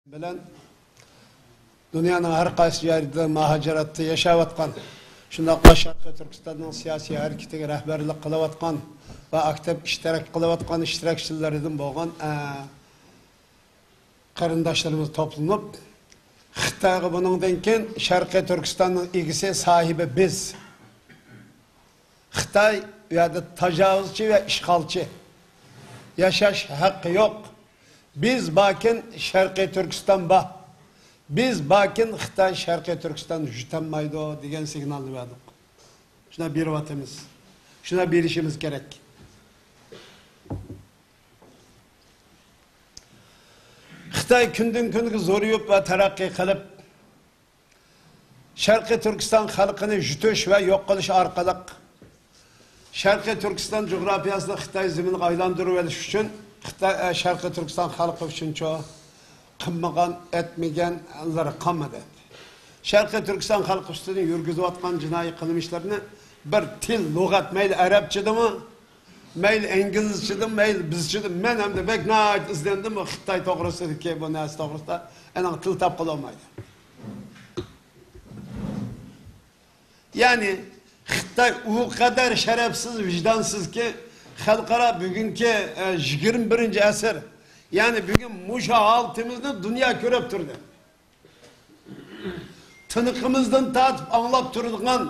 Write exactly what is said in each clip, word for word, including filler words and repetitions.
بىلەن دۇنيانىڭ ھەر قايسى جايىدا مۇھاجىرەتتە ياشاۋاتقان، شۇنداقلا شەرقىي تۈركىستاننىڭ سىياسىي ھەرىكىتىگە رەھبەرلىك قىلىۋاتقان ۋە ئاكتىپ ئىشتىراك قىلىۋاتقان ئىشتىراكچىلىرىدىن بولغان، ئە، قېرىنداشلىرىمىز توپلىنىپ، خىتايغا بۇنىڭدىن كېيىن شەرقىي تۈركىستاننىڭ ئىگىسى، ساھىبى بىز. خىتاي ئۇ يەردە تاجاۋۇزچى ۋە ئىشغالچى. ياشاش ھەققى يوق. بىز باركىن شەرقىي تۈركىستان بار. بىز باركىن خىتاي شەرقىي تۈركىستاننى يۇتالمايدۇ دېگەن سىگنالنى بەردۇق. شۇنداق بېرىۋاتىمىز. شۇنداق بېرىشىمىز كېرەك. خىتاي كۈندىن كۈنگە زورىيىپ ۋە تەرەققىي قىلىپ، شەرقىي تۈركىستان خەلقىنى يۇتۇش ۋە يوق قىلىش ئارقىلىق، شەرقىي تۈركىستان جۇغراپىيەسىنى خىتاي زېمىنىغا ئايلاندۇرۇۋېلىش ئۈچۈن خىتاي، ئە، شەرقىي تۈركىستان خەلقى ئۈچۈنچۇ قىلمىغان، ئەتمىگەنلىرى قالمىدى. شەرقىي تۈركىستان خەلقى ئۈستىدىن يۈرگۈزۈۋاتقان جىنايى قىلمىشلىرىنى بىر تىل، لۇغەت، مەيلى ئەرەبچىدىمۇ، مەيلى ئىنگلىزچىدىن، مەيلى بىزچىدىن، مەن ئەمدى بەك ناھايىتى ئىزدەندىم بۇ خىتاي توغرىسىدىكى بۇ نەرسە توغرىسىدا، ئەنە تىل تاپقىلى بولمايدۇ. يەنى خىتاي ئۇ قەدەر شەرەپسىز، ۋىجدانسىزكى، خەلقئارا بۈگۈنكى، ئە، يىگىرمە بىرىنچى ئەسىر، يەنى بۈگۈن مۇشۇ ھالىتىمىزنى دۇنيا كۆرۈپ تۇردى. تىنىقىمىزدىن تارتىپ ئاڭلاپ تۇرىدىغان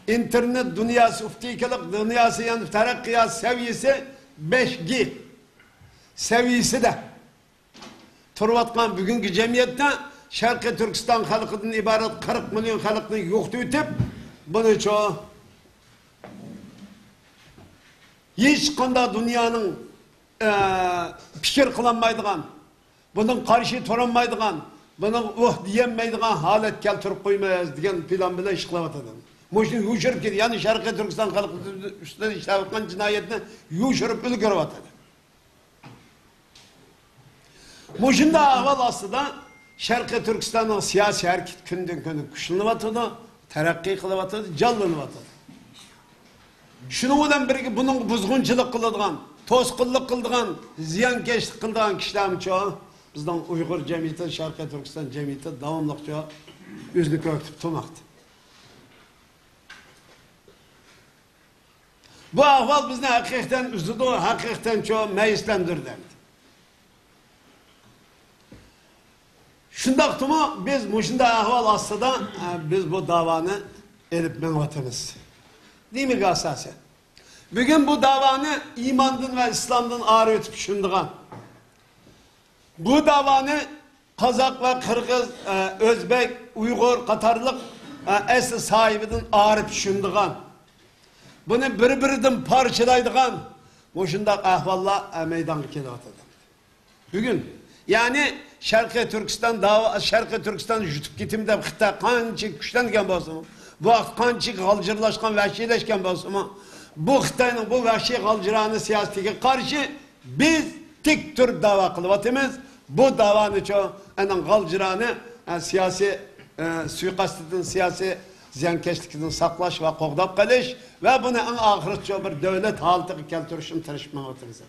ئىنتېرنېت دۇنياسى، ئوپتىكىلىق دۇنياسى، يەنى تەرەققىيات سەۋىيەسى بەش جى سەۋىيەسىدە تۇرۇۋاتقان بۈگۈنكى جەمئىيەتتە شەرقىي تۈركىستان خەلقىدىن ئىبارەت قىرىق مىليون خەلقنى يوقىتىۋېتىپ، بۇنىچۇ ھېچقانداق دۇنيانىڭ، ئە، پىكىر قىلالمايدىغان، بۇنىڭغا قارشى تۇرالمايدىغان، بۇنىڭغا ئۇھ دېيەلمەيدىغان ھالەتكە كەلتۈرۈپ قويىمىز دېگەن پىلان بىلەن ئىش قىلىۋاتىدۇ. مۇشۇنى يوشۇرۇپ كېتىپ، يەنى شەرقىي تۈركىستان خەلقى ئۈستىدە ئىشلەۋاتقان جىنايەتنى يوشۇرۇپ ئۈلگۈرۈۋاتىدۇ. مۇشۇنداق ئەھۋال ئاستىدا شەرقىي تۈركىستاننىڭ سىياسىي ھەرىكىتى كۈندىن كۈنگە كۈچلىنىۋاتىدۇ، تەرەققىي قىلىۋاتىدۇ، جانلىنىۋاتىدۇ. شۇنىڭ بىلەن بىرگە بۇنىڭغا بۇزغۇنچىلىق قىلىدىغان، توسقۇنلۇق قىلىدىغان، زىيانكەشلىك قىلىدىغان كىشىلەرمۇچۇ بىزنىڭ ئۇيغۇر جەمئىيىتى، شەرقىي تۈركىستان جەمئىيىتى داۋاملىقچۇ ئۆزىنى كۆرسىتىپ تۇرماقتا. بۇ ئەھۋال بىزنى ھەقىقەتەن ئۈزىدۇ، ھەقىقەتەنچۇ مەيۈسلەندۈرىدۇ. شۇنداقتىمۇ بىز مۇشۇنداق ئەھۋال ئاستىدا، ئە، بىز بۇ داۋانى ئېلىپ مېڭىۋاتىمىز. نېمىگە ئاساسەن؟ بۈگۈن بۇ داۋانى ئىماندىن ۋە ئىسلامدىن ئارىۋېتىپ چۈشىنىدىغان، بۇ داۋانى قازاق ۋە قىرغىز، ئە، ئۆزبېك، ئۇيغۇر قاتارلىق، ئە، ئەسلى ساھىبىدىن ئايرىپ چۈشىنىدىغان، بۇنى بىر-بىرىدىن پارچىلايدىغان مۇشۇنداق ئەھۋاللار، ئە، مەيدانغا كېلىۋاتىدۇ. بۈگۈن، يەنى شەرقىي تۈركىستان داۋا، شەرقىي تۈركىستان يۇتۇپ كېتىمىز دەپ خىتاي قانچە كۈچلەنگەن بولسىمۇ، بۇ ۋاقىت قانچىكى غالجىرلاشقان، ۋەھشىيلەشكەن بولسىمۇ، بۇ خىتاينىڭ بۇ ۋەھشىي غالجىرانە سىياسىتىگە قارشى بىز تىك تۇرۇپ داۋا قىلىۋاتىمىز. بۇ داۋانىچۇ ئەنە غالجىرانە، ئە، سىياسىي، ئە، سۇيىقەستىدىن، سىياسىي زىيانكەشلىكىدىن ساقلاش ۋە قوغداپ قېلىش ۋە بۇنى ئەڭ ئاخىرىچۇ بىر دۆلەت ھالىتىگە كەلتۈرۈشنى تىرىشىپ مېڭىۋاتىمىز.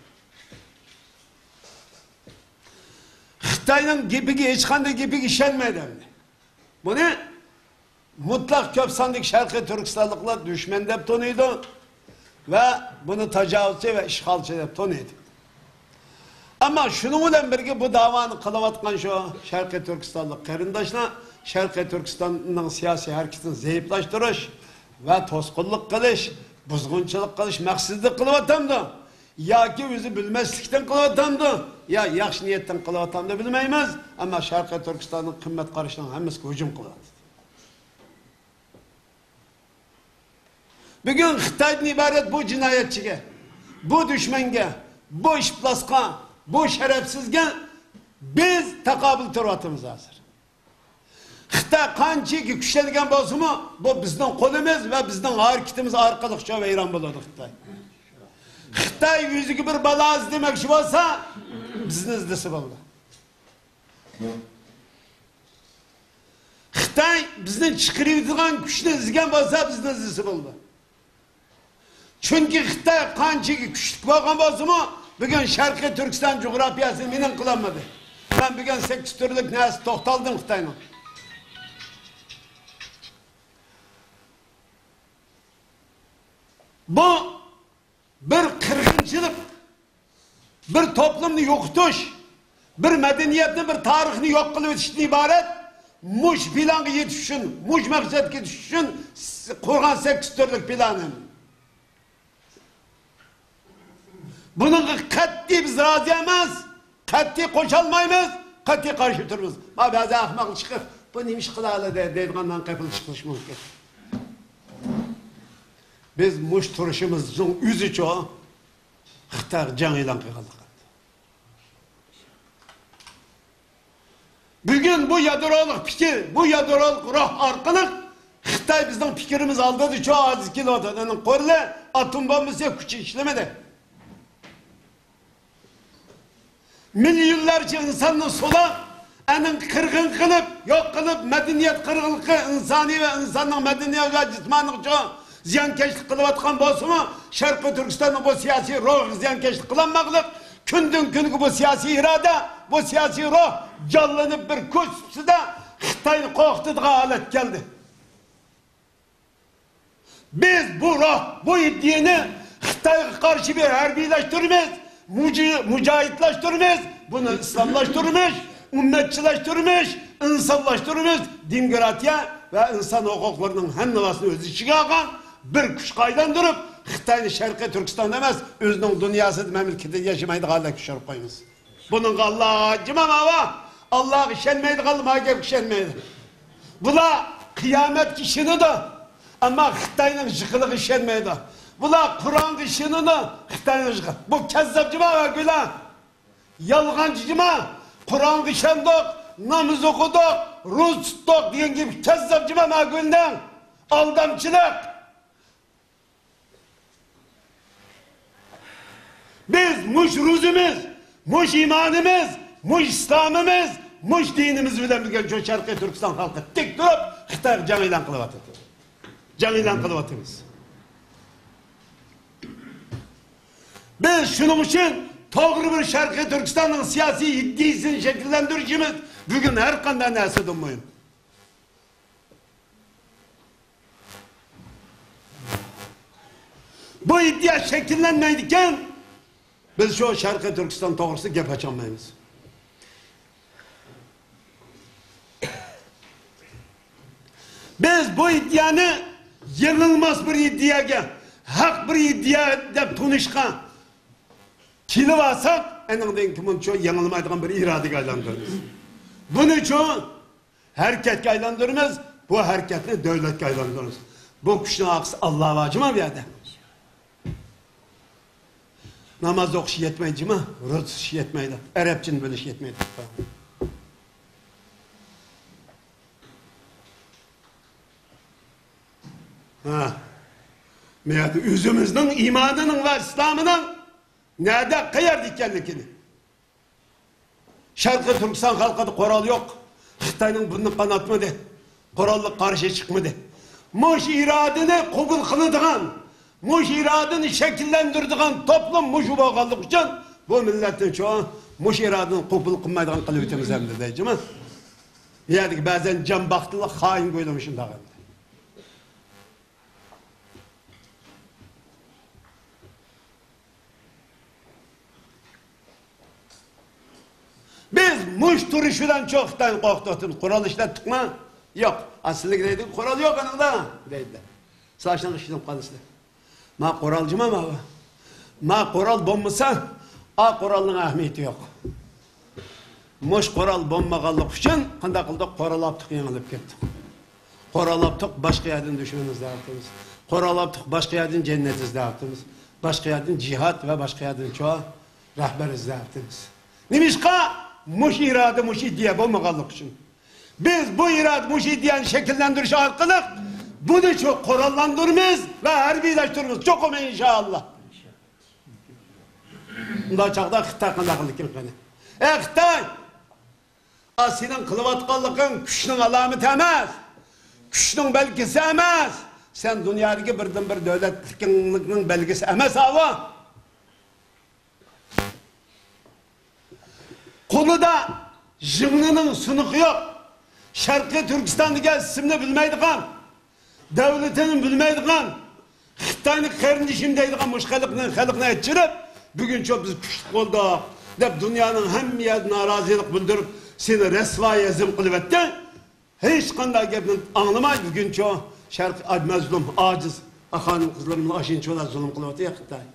خىتاينىڭ گېپىگە، ھېچقانداق گېپىگە ئىشەنمەيدۇ ئەمدى. بۇنى مۇتلەق كۆپ ساندىكى شەرقىي تۈركىستانلىقلار دۈشمەن دەپ تونۇيدۇ ۋە بۇنى تاجاۋۇزچى ۋە ئىشغالچى دەپ تونۇيدۇ. ئەمما شۇنىڭ بىلەن بىرگە بۇ داۋانى قىلىۋاتقان شۇ شەرقىي تۈركىستانلىق قېرىنداشلار شەرقىي تۈركىستاننىڭ سىياسىي ھەرىكىتىنى زەئىپلەشتۈرۈش ۋە توسقۇنلۇق قىلىش، بۇزغۇنچىلىق قىلىش مەقسىتىدە قىلىۋاتامدۇ؟ ياكى ئۆزى بىلمەسلىكتىن قىلىۋاتامدۇ؟ يا ياخشى نىيەتتىن قىلىۋاتامدۇ بىلمەيمىز. ئەمما شەرقىي تۈركىستاننىڭ قىممەت قارىشىنىڭ ھەممىسىگە ھۇجۇم قىلىۋاتىدۇ. بۈگۈن خىتايدىن ئىبارەت بۇ جىنايەتچىگە، بۇ دۈشمەنگە، بۇ ئىپلاسقا، بۇ شەرەپسىزگە بىز تاقابىل تۇرۇۋاتىمىز ھازىر. خىتاي قانچىكى كۈچلەنگەن بولسىمۇ، بۇ بىزنىڭ قولىمىز ۋە بىزنىڭ ھەرىكىتىمىز ئارقىلىقچۇ ۋەيران بولىدۇ خىتاي. خىتاي يۈزىگە بىر بالا ئىزدىمەكچى بولسا، بىزنى ئىزدىسە بولىدۇ. خىتاي بىزنى چىقىرىۋېتىدىغان كۈچنى ئىزدىگەن بولسا، بىزنى ئىزدىسە بولىدۇ. چۈنكى خىتاي قانچىكى كۈچلۈك بولغان بولسىمۇ، بۈگۈن شەرقىي تۈركىستان جۇغراپىيەسىنى مىنىڭ قىلالمىدى. مەن بۈگۈن سەككىز تۈرلۈك نەرسە توختالدىم خىتاينىڭ. بۇ بىر قىرغىنچىلىق، بىر توپلۇمنى يوقىتىش، بىر مەدەنىيەتنى، بىر تارىخنى يوق قىلىۋېتىشتىن ئىبارەت. مۇشۇ پىلانغا يېتىش ئۈچۈن، مۇشۇ مەقسەتكە يېتىش ئۈچۈن قۇرغان سەككىز تۈرلۈك پىلانى. بۇنىڭغا قەتئىي بىز رازى ئەمەس، قەتئىي قوشالمايمىز، قەتئىي قارشى تۇرىمىز. ما بەزى ئەخمەقلەر چىقىپ، بۇ نېمە ئىش قىلالا دەي-، دەيدىغان نان قېپىل چىقىشى مۇمكىن. بىز مۇش تۇرۇشىمىزنىڭ ئۆزىچۇ خىتايغا جەڭ ئېلان قىلغانلىق. بۈگۈن بۇ يادرولۇق پىكىر، بۇ يادرولۇق روھ ئارقىلىق خىتاي بىزنىڭ پىكرىمىز ئالدىدا چوڭ ھازىر كېلىۋاتىدۇ. ئۇنىڭ قورالى، ئاتوم بومبىسى، كۈچى ئىشلىمىدى. مىليونلارچە ئىنساننى سولاپ، ئەنىڭ قىرغىن قىلىپ، يوق قىلىپ، مەدەنىيەت قىرغىنلىقى، ئىنسانىي ۋە ئىنساننىڭ مەدەنىيەت ۋە جىسمانىيغا زىيانكەشلىك قىلىۋاتقان بولسىمۇ، شەرقىي تۈركىستاننىڭ بۇ سىياسىي روھىغا زىيانكەشلىك قىلالماقلىق، كۈندىن كۈنگە بۇ سىياسىي ئىرادە، بۇ سىياسىي روھ جانلىنىپ، بىر كۈچ ئۈستىدە خىتاينى قورقۇتىدىغان ھالەتكە كەلدى. بىز بۇ روھ، بۇ ئىدىيەنى خىتايغا قارشى بىر ھەربىيلەشتۈرىمىز، مۇجى-، مۇجاھىدلاشتۇرىمىز، بۇنى ئىسلاملاشتۇرىمىز، ئۈممەتچىلەشتۈرىمىز، ئىنسانلاشتۇرىمىز، دېموكراتىيە ۋە ئىنسان ھوقۇقلىرىنىڭ ھەممىۋاسىنى ئۆز ئىچىگە ئالغان بىر كۈچكە ئايلاندۇرۇپ، خىتاينى شەرقىي تۈركىستاندا ئەمەس، ئۆزىنىڭ دۇنياسىدا، مەملىكىتىدە ياشىمايدىغان ھالەتكە چۈشۈرۈپ قويىمىز. بۇنىڭغا ئاللا جىما ماۋا، ئاللاغا ئىشەنمەيدىغانلار ما گەپكە ئىشەنمەيدۇ. بۇلار قىيامەتكە ئىشىنىدۇ، ئەمما خىتاينىڭ جىقىلىغا ئىشەنمەيدۇ. بۇلار قۇرئانغا ئىشىنىدۇ، خىتاينىڭ جىقى. بۇ كەززاپ جىما ۋە گۇلاڭ. يالغانچى جىما. قۇرئانغا ئىشەندۇق، ناماز ئوقۇدۇق، روزا تۇتتۇق دېگەن گېپى كەززاپ جىما ۋە گۇلاڭ. ئالدامچىلىق. بىز مۇش روزىمىز، مۇش ئىمانىمىز، مۇش ئىسلامىمىز، مۇش دىنىمىز بىلەن بىرگە شۇ شەرقىي تۈركىستان خەلقى تىك تۇرۇپ، خىتايغا جەڭ ئېلان قىلىۋاتىدۇ. جەڭ ئېلان قىلىۋاتىمىز. بىز شۇنىڭ ئۈچۈن توغرا بىر شەرقىي تۈركىستاننىڭ سىياسىي ئىدىيىسىنى شەكىللەندۈرۈشىمىز بۈگۈن ھەر قانداق نەرسىدىن مۇھىم. بۇ ئىدىيە شەكىللەنمەيدىكەن، بىز شۇ شەرقىي تۈركىستان توغرىسىدا گەپ ئاچالمايمىز. بىز بۇ ئىدىيەنى يېڭىلماس بىر ئىدىيەگە، ھەق بىر ئىدىيە دەپ تونۇشقا كېلىۋالساق، ئەنىڭدىن كېيىن بۇنى شۇ يېڭىلمايدىغان بىر ئىرادىگە ئايلاندۇرىمىز. بۇنى شۇ ھەرىكەتكە ئايلاندۇرىمىز، بۇ ھەرىكەتنى دۆلەتكە ئايلاندۇرىمىز. بۇ كۈچنىڭ ئارقىسى ئاللا بار جۇما بۇ يەردە. ناماز ئوقۇش يەتمەيدۇ جۇما، روزا تۇتۇش يەتمەيدۇ، ئەرەبچىنى بىلىش يەتمەيدۇ. ھە. بۇ يەردە ئۆزىمىزنىڭ ئىمانىنىڭ ۋە ئىسلامىنىڭ نەدە، قەيەردە ئىكەنلىكىنى. شەرقىي تۈركىستان خەلقىدە قورال يوق. خىتاينىڭ بۇرنى قاناتمىدى. قوراللىق قارشى چىقمىدى. مۇشۇ ئىرادىنى قوبۇل قىلىدىغان، مۇشۇ ئىرادىنى شەكىللەندۈرىدىغان توپلۇم مۇشۇ بولغانلىقى ئۈچۈن بۇ مىللەتنى شۇ، مۇشۇ ئىرادىنى قوبۇل قىلمايدىغان قىلىۋېتىمىز ئەمدى دەيدىما. بۇ يەردىكى بەزەن جانباختىلىق خائىن گۇيلىمۇ شۇنداق ئەمدى. بىز مۇش تۇرۇش بىلەن چوقۇتاينى قورقۇتۇۋاتىمىز. قورال ئىشلەتتۇقمۇ؟ يوق. ئا، سىلەرگە دەيدۇ، قورال يوق ئانىڭدا دەيدۇ. سىلەر شۇنىڭغا ئىشىنىپ قالىسىلەر. ما قورال جۇما ما بۇ. ما قورال بولمىسا، ئا قورالنىڭ ئەھمىيىتى يوق. مۇش قورال بولمىغانلىقى ئۈچۈن قانداق قىلدۇق؟ قورال ئاپتۇق، يېڭىلىپ كەتتۇق. قورال ئاپتۇق، باشقا يەردىن دۈشمەن ئىزدەۋاتىمىز. قورال ئاپتۇق، باشقا يەردىن جەننەت ئىزدەۋاتىمىز. باشقا يەردىن جىھاد ۋە باشقا يەردىن چوڭ رەھبەر ئىزدەۋاتىمىز. نېمىشقا؟ مۇشۇ ئىرادە، مۇشۇ ئىدىيە بولمىغانلىقى ئۈچۈن. بىز بۇ ئىرادە، مۇشۇ ئىدىيەنى شەكىللەندۈرۈش ئارقىلىق بۇنى شۇ قوراللاندۇرىمىز ۋە ھەربىيلەشتۈرىمىز. چوقۇم ئىنشائاللا. ئۇنداق چاغدا خىتاي قانداق قىلىدىكىن قېنى؟ ئەي خىتاي! ئا، سېنىڭ قىلىۋاتقانلىقىڭ كۈچنىڭ ئالامىتى ئەمەس، كۈچنىڭ بەلگىسى ئەمەس. سەن دۇنيادىكى بىردىنبىر دۆلەتلىكىڭلىكنىڭ بەلگىسى ئەمەس ئاۋۇ. قولىدا ژىڭنىنىڭ سۇنۇقى يوق. شەرقىي تۈركىستان دېگەن ئىسىمنى بىلمەيدىغان، دۆلىتىنى بىلمەيدىغان، خىتاينى قېرىندىشىم دەيدىغان مۇشۇ خەلقنى، خەلقنى ئەچىرىپ، بۈگۈنچۇ بىز كۈچلۈك بولدۇق دەپ، دۇنيانىڭ ھەممە يەردە نارازىلىق بىلدۈرۈپ، سېنى رەسۋايى ئەزىم قىلىۋەتتى. ھېچقانداق گەپنى ئاڭلىماي، بۈگۈنچۇ شەرقىي مەزلۇم، ئاجىز خانىم-قىزلىرىمىزغا ئاشۇنچىۋالا زۇلۇم قىلىۋاتىدۇ خىتاي.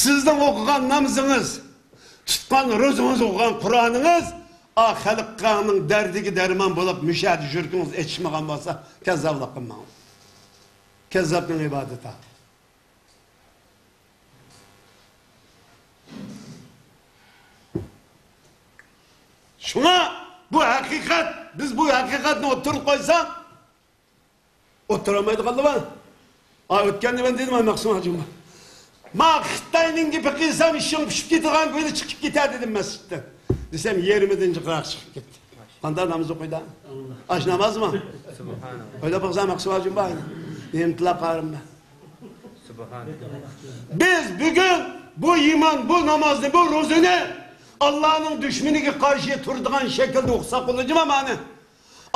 سىزنىڭ ئوقۇغان نامىزىڭىز، تۇتقان روزىڭىز، ئوقۇغان قۇرئانىڭىز، ئا، خەلقنىڭ دەردىگە دەرمان بولۇپ، مۇشۇ يەردە يۈرىكىڭىز ئېچىشمىغان بولسا، كەززاپلىق قىلماڭ. كەززاپنىڭ ئىبادىتى. شۇڭا بۇ ھەقىقەت، بىز بۇ ھەقىقەتنى ئوتتۇرىغا قويساق، ئولتۇرالمايدىغانلار بار. ئا، ئۆتكەندە مەن دېدىم، ئاي، مەخسۇم ھاجىم بار. ما خىتاينىڭ گېپى قىلسام، ئىشىڭ پىشىپ كېتىدىغان كۈنى چىقىپ كېتە دېدىم مەسچىتتىن. دېسەم، يېرىمىدىن جىقراق چىقىپ كەتتى. قانداق ناماز ئوقۇيدۇ؟ ئاش نامازمۇ؟ سۇبھاناللا. ئويلاپ باقسام، مەخسۇم ھاجىم بار. نېمە تىلا قارىم بار. سۇبھاناللا. بىز بۈگۈن بۇ ئىمان، بۇ نامازنى، بۇ روزىنى ئاللانىڭ دۈشمىنىگە قارشى تۇرىدىغان شەكىلدە ئوقۇساق بولىدۇ جۇما مانى.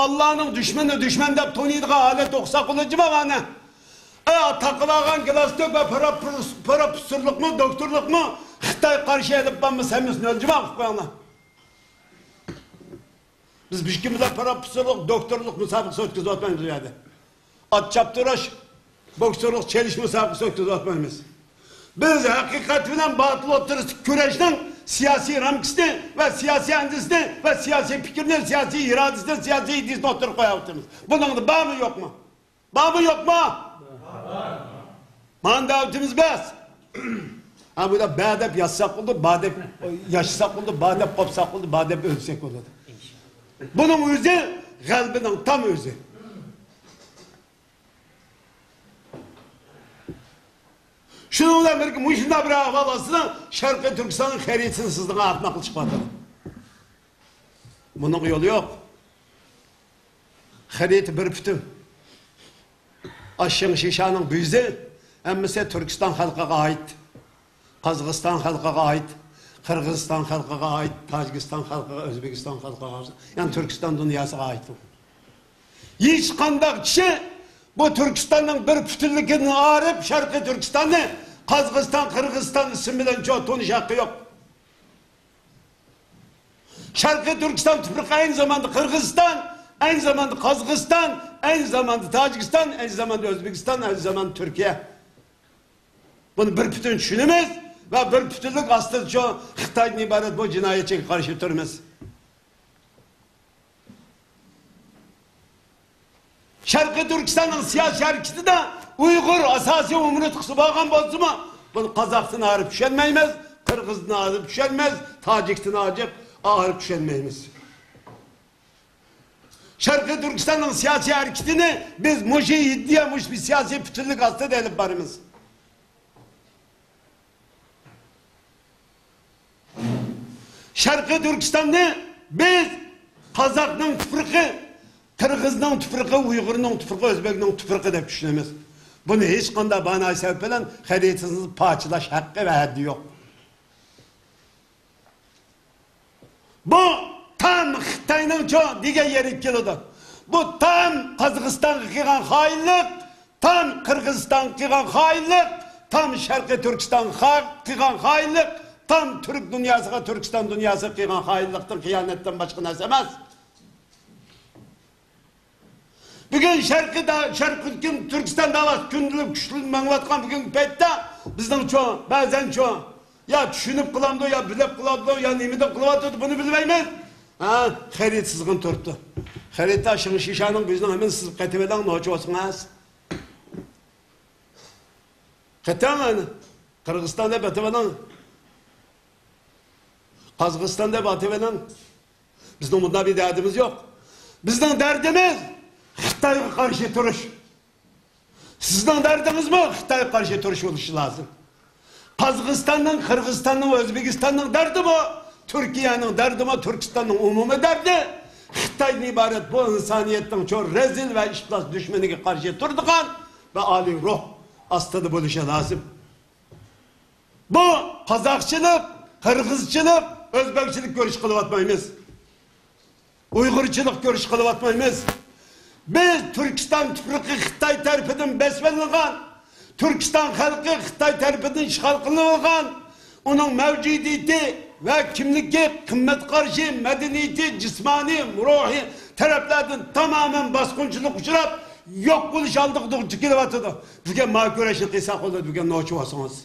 ئاللانىڭ دۈشمىنىنى دۈشمەن دەپ تونۇيدىغان ھالەتتە ئوقۇساق بولىدۇ جۇما مانى. ئە، تاقىۋالغان گىلاستوك ۋە پرا-، پروفېسسورلۇقمۇ، دوكتورلۇقمۇ خىتاي قارشى ئېلىپ بارمىسا، ھەممىسىنى ئۆلجىما قىلىپ قويۇڭلار. بىز ھېچكىم بىلەن پروفېسسورلۇق، دوكتورلۇق مۇسابىقىسى ئۆتكۈزۈۋاتمايمىز بۇ يەردە. ئات چاپتۇرۇش، بوكسورلۇق چېلىش مۇسابىقىسى ئۆتكۈزۈۋاتمايمىز. بىز ھەقىقەت بىلەن باتىل ئوتتۇرىسىدىكى كۈرەشنىڭ سىياسىي رامكىسىنى ۋە سىياسىي ئەندىزىسىنى ۋە سىياسىي پىكرىنى، سىياسىي ئىرادىسىنى، سىياسىي ئىدىيىسىنى ئوتتۇرىغا قويۇۋاتىمىز. بۇنىڭدا بارمۇ يوقمۇ؟ بارمۇ يوقمۇ؟ مانا دەۋىتىمىز بەس. ھە، بۇ يەردە بە دەپ يازساق بولدى، با دەپ ياشىساق بولدى، با دەپ قوپساق بولدى، با دەپ ئۆلسەك بولىدۇ. بۇنىڭ ئۆزى غەلىبىنىڭ تام ئۆزى. شۇنىڭ بىلەن بىرگە مۇشۇنداق بىر ئەھۋال ئاستىدا شەرقىي تۈركىستاننىڭ خەرىتىسىنى سىزدىن ئاخماقلا چىقىۋاتىدۇ. بۇنىڭغا يول يوق. خەرىتە بىر پۈتۈن. ئاشىڭ شىشانىڭ بۈيۈزى ھەممىسى تۈركىستان خەلقىگە ئائىت. قازاقىستان خەلقىگە ئائىت. قىرغىزىستان خەلقىگە ئائىت. تاجىكىستان خەلقىگە، ئۆزبېكىستان خەلقىگە، يەنى تۈركىستان دۇنياسىغا ئائىت بۇ. ھېچقانداق كىشى بۇ تۈركىستاننىڭ بىر پۈتۈنلۈكىدىن ئايرىپ، شەرقىي تۈركىستاننى قازاقىستان، قىرغىزىستان ئىسمى بىلەن چو-، تونۇش ھەققى يوق. شەرقىي تۈركىستان تۇپرىقى ئەينى زاماندا قىرغىزىستان، ئەينى زاماندا قازاقىستان، ئەينى زاماندا تاجىكىستان، ئەينى زاماندا ئۆزبېكىستان، ئەينى زاماندا تۈركىيە. بۇنى بىر پۈتۈن چۈشىنىمىز ۋە بىر پۈتۈنلۈك ئاستىدا شۇ خىتايدىن ئىبارەت بۇ جىنايەتچىگە قارشى تۇرىمىز. شەرقىي تۈركىستاننىڭ سىياسىي ھەرىكىتىدە ئۇيغۇر ئاساسىي ئومۇرتقىسى بولغان بولسىمۇ، بۇنى قازاقتىن ئايرىپ چۈشەنمەيمىز، قىرغىزدىن ئايرىپ چۈشەنمەيمىز، تاجىكتىن ئايرىپ، ئايرىپ چۈشەنمەيمىز. شەرقىي تۈركىستاننىڭ سىياسىي ھەرىكىتىنى بىز مۇشۇ ئىدىيە، مۇشۇ بىر سىياسىي پۈتۈنلۈك ئاستىدا ئېلىپ بارىمىز. شەرقىي تۈركىستاننى بىز قازاقنىڭ تۇپرىقى، قىرغىزنىڭ تۇپرىقى، ئۇيغۇرنىڭ تۇپرىقى، ئۆزبەكنىڭ تۇپرىقى دەپ چۈشىنىمىز. بۇنى ھېچقانداق بانا سەۋەب بىلەن خەرىتىسىنى پارچىلاش ھەققى ۋە ھەددى يوق. بۇ تام خىتاينىڭچۇ دېگەن يېرىگە كېلىدۇ. بۇ تام قازاقىستانغا قىلغان خائىنلىق، تام قىرغىزىستانغا قىلغان خائىنلىق، تام شەرقىي تۈركىستانغا قىلغان خائىنلىق، تام تۈرك دۇنياسىغا، تۈركىستان دۇنياسىغا قىلغان خائىنلىقتىن، خىيانەتتىن باشقا نەرسە ئەمەس. بۈگۈن شەرقىي دا-، شەرقىي تۈركىستان داۋاسى كۈندىلىك كۈچلىنىپ مېڭىۋاتقان بۈگۈنكى پەيتتە بىزنىڭچۇ، بەزەنچۇ، يا چۈشىنىپ قىلامدۇ، يا بىلىپ قىلامدۇ، يا نېمىدىن قىلىۋاتىدۇ، بۇنى بىلمەيمىز. ھە، خەرىتە سىزغىن تۇرۇپتۇ. خەرىتە شىڭ شىشانىڭ بۈيۈزىنىڭ ھەممىسىنى سىزىپ قېتىۋېلىڭ، نوچى بولسىڭىز. قېتىڭ، قىرغىزىستان دەپ ئاتىۋېلىڭ. قازاقىستان دەپ ئاتىۋېلىڭ. بىزنىڭ بۇنداق بىر دەردىمىز يوق. بىزنىڭ دەردىمىز خىتايغا قارشى تۇرۇش. سىزنىڭ دەردىڭىزمۇ خىتايغا قارشى تۇرۇش بولۇشى لازىم. قازاقىستاننىڭ، قىرغىزىستاننىڭ، ئۆزبېكىستاننىڭ دەردىمۇ، تۈركىيەنىڭ دەردىمۇ، تۈركىستاننىڭ ئومۇمىي دەردى خىتايدىن ئىبارەت بۇ ئىنسانىيەتنىڭ چوڭ رەزىل ۋە ئىپلاس دۈشمىنىگە قارشى تۇرىدىغان ۋە ئالىي روھ ئاستىدا بولۇشى لازىم. بۇ قازاقچىلىق، قىرغىزچىلىق، ئۆزبەكچىلىك كۈرىشى قىلىۋاتمايمىز. ئۇيغۇرچىلىق كۈرىشى قىلىۋاتمايمىز. بىز تۈركىستان تۇپرىقى خىتاي تەرىپىدىن بېسىۋېلىنغان، تۈركىستان خەلقى خىتاي تەرىپىدىن ئىشغال قىلىنغان، ئۇنىڭ مەۋجۇدىيىتى ۋە كىملىكى، قىممەت قارىشى، مەدەنىيىتى، جىسمانىي، روھىي تەرەپلەردىن تامامەن باسقۇنچىلىققا ئۇچراپ، يوق بولۇش ئالدىغا دۇچ كېلىۋاتىدۇ. بۈگۈن ما كۈرەشنى قىلساق بولىدۇ، بۈگۈن نوچى بولسىڭىز.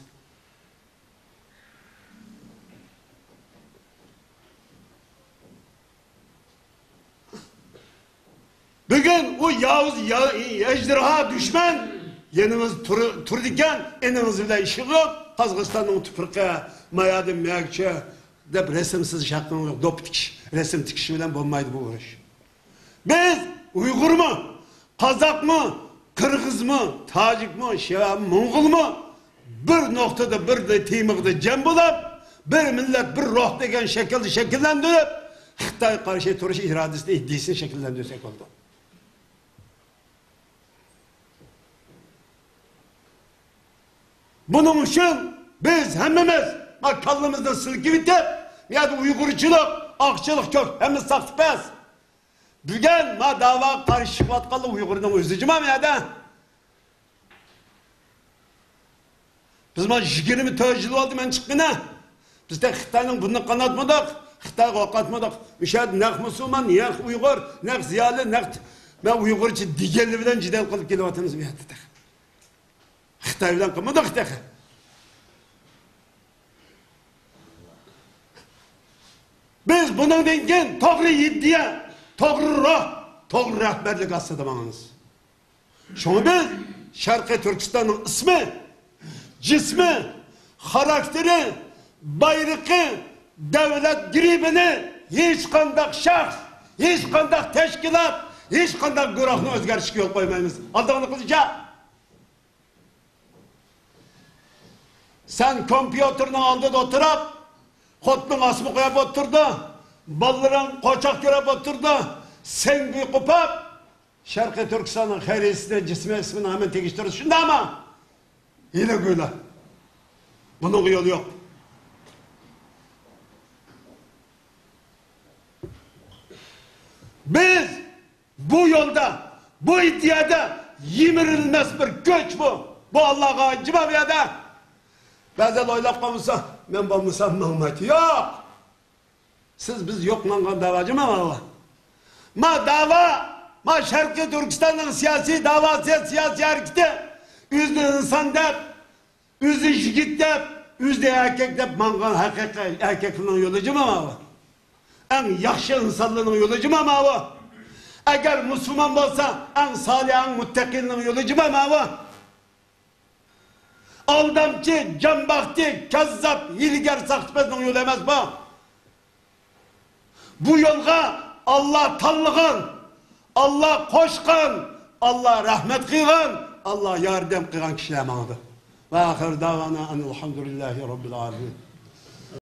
بۈگۈن ئۇ ياۋۇز يا-، ئەجدىھا دۈشمەن يېنىمىزدا تۇر-، تۇرىدىكەن، ئېنىڭىز بىلەن ئىشىغىپ، قازاقىستاننىڭ تۇپرىقى مايادىن مەگچە دەپ رەسىم سىزىش ھەققىڭىز يوق، دوپپا تىكىش، رەسىم تىكىش بىلەن بولمايدۇ بۇ ئۇرۇش. بىز ئۇيغۇرمۇ، قازاقمۇ، قىرغىزمۇ، تاجىكمۇ، شىئە، موڭغۇلمۇ بىر نۇقتىدا، بىر تېمىغا جەم بولۇپ، بىر مىللەت، بىر روھ دېگەن شەكىلدە شەكىللەندۈرۈپ، خىتايغا قارشى تۇرۇش ئىرادىسىنى، ئىدىيىسىنى شەكىللەندۈرسەك بولىدۇ. بۇنىڭ ئۈچۈن بىز ھەممىمىز ما كاللىمىزنى سىلكىۋېتىپ، بۇ يەردە ئۇيغۇرچىلىق، ئاقچىلىق كۆپ، ھەممىسى ساختىپەز. بۈگۈن ما داۋاغا قارشى چىقىۋاتقانلار ئۇيغۇرنىڭ ئۆزى جۇما بۇ يەردە. بىز ما يىگىرمە تۆت يىل بولدى مەن چىققىنى. بىز تېخى خىتاينىڭ بۇرنىنى قاناتمىدۇق، خىتايغا ئوق ئاتمىدۇق. ئۆشە يەردە نەق مۇسۇلمان، نەق ئۇيغۇر، نەق زىيالىي، نەق مەن ئۇيغۇرچە دېگەنلىرى بىلەن جېدەل قىلىپ كېلىۋاتىمىز بۇ يەردە تېخى. خىتاي بىلەن قىلمىدۇق تېخى. بىز بۇنىڭدىن كېيىن توغرا ئىدىيە، توغرا روھ، توغرا رەھبەرلىك ئاستىدا ماڭىمىز. شۇڭا بىز شەرقىي تۈركىستاننىڭ ئىسمى، جىسمى، خاراكتېرى، بايرىقى، دۆلەت گېربىنى ھېچقانداق شەخس، ھېچقانداق تەشكىلات، ھېچقانداق گۇرۇھنى ئۆزگەرتىشكە يول قويمايمىز. ئالدىڭلىقىمىزچە. سەن كومپيۇتېرنىڭ ئالدىدا ئولتۇرۇپ، خوتۇنۇڭ ئاسما قويۇپ ئولتۇرىدۇ، بالىلىرىڭ قورچاق كۆرۈپ ئولتۇرىدۇ، سەن بۇ قوپۇپ، شەرقىي تۈركىستاننىڭ خەرىتىسىنى، جىسمى، ئىسمىنى ھەممىنى تېگىشتۈرىسىز، شۇنداقمۇ؟ ھىيلىگۈرلەر. بۇنىڭغا يول يوق. بىز بۇ يولدا، بۇ ئىدىيەدە يىمىرىلمەس بىر كۈچ بۇ. بۇ ئاللاغا ئايىت جۇما بۇ يەردە. بەزىلەر ئويلاپ قالمىسا، مەن بولمىسام ماڭمايتتى. يوق. سىز، بىز يوق ماڭغان داۋا جۇما ماۋۇ. ما داۋا، ما شەرقىي تۈركىستاننىڭ سىياسىي داۋاسى، سىياسىي ھەرىكىتى ئۆزىنى ئىنسان دەپ، ئۆزىنى يىگىت دەپ، ئۆزىنى ئەركەك دەپ ماڭغان ھەقىقىي ئەركەكلەرنىڭ يولى جۇما ماۋۇ. ئەڭ ياخشى ئىنسانلارنىڭ يولى جۇما ماۋۇ. ئەگەر مۇسۇلمان بولسا، ئەڭ سالىھ، ئەڭ مۇتتەقىننىڭ يولى جۇما ماۋۇ. ئالدامچى، جانباقچى، كەززاپ، ھىيلىگەر، ساختىپەزنىڭ يولى ئەمەس بۇ. بۇ يولغا ئاللا تاللىغان، ئاللا قوشقان، ئاللا رەھمەت قىلغان، ئاللا ياردەم قىلغان كىشىلەر ماڭىدۇ. ۋە ئاخىر داۋانا ئەنىل ھەمدۇلىللاھى رەببىل ئالەمىن.